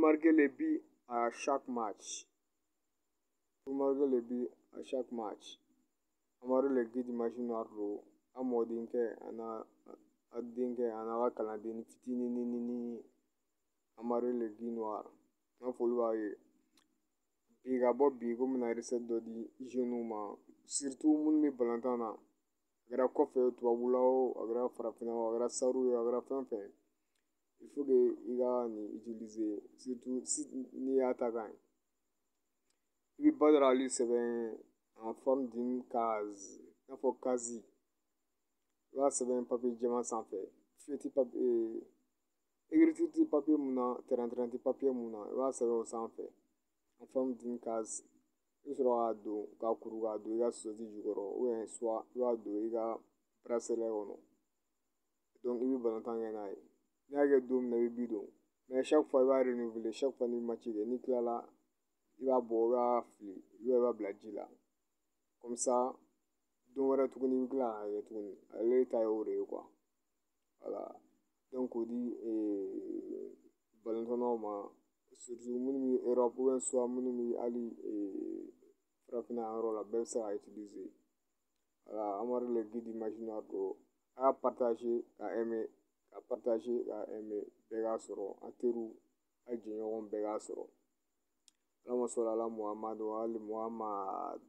marquer le but à chaque match. Pour marquer le but à chaque match. Amadu le guide magie noire don. A mɔdenkɛ a n'a a denkɛ a n'a ka kalanden fitinin Amadu le guide noir. N ka foli b'a ye. Bi ka bɔ bi ko n bɛna recette dɔ di jeunes ma, surtout minnu bɛ balontan na. A kɛra kɔfɛ tubabula o, a kɛra farafinna o, a kɛra sariw ye, a kɛra fɛn fɛn. Il faut que i ka nin utiliser, surtout n'i y'a ta ka ɲɛ. I bɛ Badara Ali sɛbɛn en forme d'une case, i n'a fɔ case. I b'a sɛbɛn papier jɛman sanfɛ. Feuille tɛ papier, écriture tɛ papier mun na, tɛrɛn tɛ papier mun na, i b'a sɛbɛn o sanfɛ en forme d'une case. I bɛ sɔrɔ k'a don k'a kuru k'a don i ka soti jukɔrɔ, ou bien soit i b'a don i ka bracelet kɔnɔ. Donc i bɛ balontan kɛ n'a ye. N'i y'a kɛ don min na, i bɛ but don. Mais chaque fois i b'a renouveler, chaque fois n'i bɛ match kɛ, n'i tilala i b'a bɔ, i b'a fili ou bien i b'a bila ji la. Comme ça don wɛrɛ tuguni i bɛ tila k'a kɛ tuguni. Ale ta ye o de ye quoi. Voilà. Donc k'o di balontannaw ma, surtout minnu bɛ Europe ou bien soit minnu bɛ hali farafinna yɔrɔ la, bɛɛ bɛ se k'a utiliser. Voilà, Amadu le guide magie noire don. A y'a partager ka aimer, ka partager ka aimer, bɛɛ k'a sɔrɔ, a teriw, a jɛɲɔgɔn bɛɛ k'a sɔrɔ. Allahumma salli ala Muhammad wa ali Muhammad.